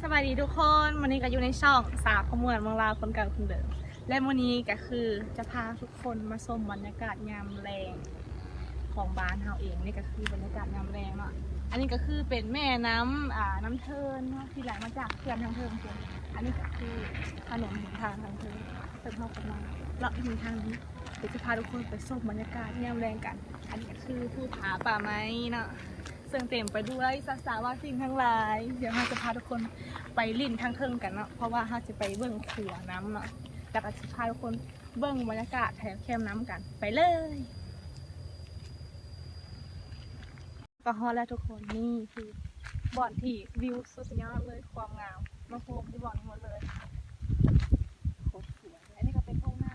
ສະບາຍດີທຸກຄົນ, ມື້ນີ້ກໍຢູ່ໃນຊ່ອງສາວຂະມວນເມືອງລາວຄົນເກົ່າຄົນເດີມ ແລະມື້ນີ້ກໍຄືຈະພາທຸກຄົນມາຊົມບັນຍາກາດຍາມແລງຂອງບ້ານເຮົາເອງ. ນີ້ກໍຄືບັນຍາກາດຍາມແລງເນາະ, ອັນນີ້ກໍຄືເປັນແມ່ນ້ຳ ອ່າ ນ້ຳເທີນເນາະ ທີ່ໄຫຼມາຈາກເຂື່ອນທາງເທິງພຸ້ນ. ອັນນີ້ກໍຄືຖະໜົນຫົນທາງທາງເທິງ ເຊິ່ງເຮົາກຳລັງເລາະຢູ່ທາງນີ້. ດຽວຈະພາທຸກຄົນໄປຊົມບັນຍາກາດຍາມແລງກັນ. ອັນນີ້ກໍຄືພູຜາປ່າໄມ້ເນາະ ເຊິ່ງເຕັມໄປດ້ວຍສັດສາວາສິ່ງທັງຫຼາຍ. ດຽວເຮົາຈະພາທຸກຄົນໄປຫຼິ້ນທາງເທິງກັນເນາະ ເພາະວ່າເຮົາຈະໄປເບິ່ງຂົວນ້ຳເນາະ ແລ້ວກໍຊິພາທຸກຄົນເບິ່ງບັນຍາກາດແຖວແຄມນ້ຳກັນ. ໄປເລີຍ. ກໍຮອດແລ້ວທຸກຄົນ, ນີ້ຄືບ່ອນທີ່ວິວສຸດຍອດເລີຍ, ຄວາມງາມມາໂຮມຢູ່ບ່ອນນີ້ໝົດເລີຍ. ໂຄດສວຍ. ອັນນີ້ກໍເປັນທົ່ງນາ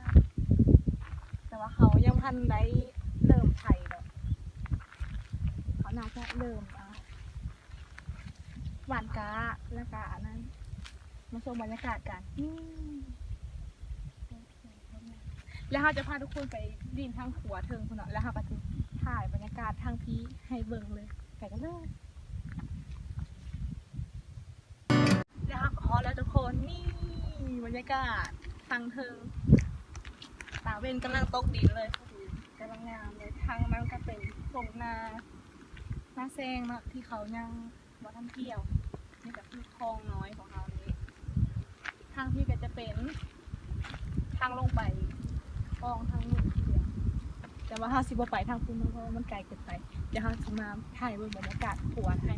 ແຕ່ວ່າເຂົາຍັງບໍ່ທັນໄດ້ເລີ່ມໄຖດອກ, ເຂົາໜ້າຈະເລີ່ມ ອ່າ ຫວ່ານກ້າ ແລ້ວກໍອັນນັ້ນ ມາຊົມບັນຍາກາດກັນ. ນີ້ ແລ້ວເຮົາຈະພາທຸກຄົນໄປຫຼິ້ນທາງຂົວເທິງພຸ້ນເນາະ, ແລ້ວເຮົາກໍຊິຖ່າຍບັນຍາກາດທາງພີ້ໃຫ້ເບິ່ງເລີຍ. ໄປກັນເລີຍ. ແລ້ວເຮົາກໍຮອດແລ້ວທຸກຄົນ, ນີ້ບັນຍາກາດທາງເທິງ, ຕາເວັນກຳລັງຕົກດິນເລີຍ, ກຳລັງງາມເລີຍ. ທາງນັ້ນກໍເປັນທົ່ງນາ ນາແຊງເນາະ ທີ່ເຂົາຍັງ ບໍ່ທັນກ່ຽວ. ນີ້ກໍຄືຄອງນ້ອຍຂອງເຮົານີ້. ທາງພີ້ກໍຈະເປັນທາງລົງໄປຄອງທາງໜຶ່ງ, ແຕ່ວ່າເຮົາຊິບໍ່ໄປທາງພຸ້ນເນາະ ເພາະວ່າມັນໄກເກີນໄປ. ດຽວເຮົາຊິມາຖ່າຍເບິ່ງບັນຍາກາດຂົວທາງໃນ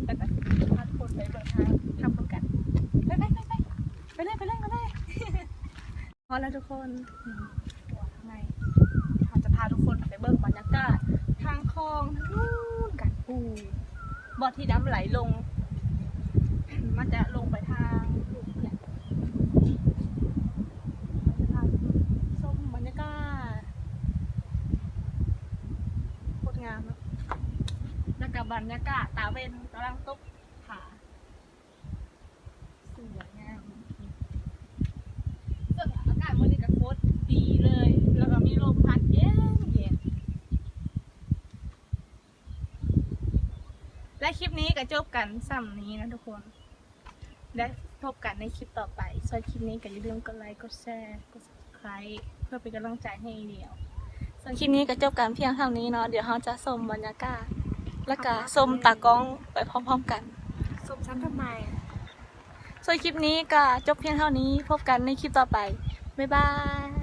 ແລ້ວກໍຊິພາທຸກຄົນໄປເບິ່ງທາງ ທາງພຸ້ນກັນ. ໄປ ໄປ ໄປ ໄປ ໄປເລີຍ ໄປເລີຍ ໄປເລີຍ. ຮອດແລ້ວທຸກຄົນ, ນີ້ ທາງໃນ. ເຮົາຈະພາທຸກຄົນໄປເບິ່ງບັນຍາກາດທາງຄອງທາງນັ້ນກັນ. ປູ້ ບ່ອນທີ່ນ້ຳໄຫຼລົງ ມັນຈະລົງໄປທາງພຸ້ນແຫຼະ. ເຮົາຈະພາຊົມບັນຍາກາດ ໂຄດງາມເນາະ, ແລ້ວກໍບັນຍາກາດຕາເວັນກຳລັງຕົກຜາ. ສວຍງາມ. ເຊິ່ງອາກາດມື້ນີ້ກໍໂຄດດີເລີຍ ແລ້ວກໍມີລົມພັດເຢັນໆ. ແລະ ຄລິບນີ້ກໍຈົບກັນສ່ຳນີ້ນະທຸກຄົນ, ແລ້ວພົບກັນໃນຄລິບຕໍ່ໄປ. ສ່ວນຄລິບນີ້ກໍຢ່າລືມກົດໄລ ກົດແຊ ກົດ ໄຄ ເພື່ອເປັນກຳລັງໃຈໃຫ້ດຽວ. ສ່ວນຄລິບນີ້ກໍຈົບກັນພຽງເທົ່ານີ້ເນາະ, ດຽວເຮົາຈະຊົມບັນຍາກາດ ແລ້ວກະຊົມຕາກ້ອງໄປພ້ອມໆກັນ. ຊົມຊ້ຳທຳໄມ? ສ່ວນຄລິບນີ້ກໍຈົບພຽງເທົ່ານີ້, ພົບກັນໃນຄລິບຕໍ່ໄປ. ບາຍບາຍ.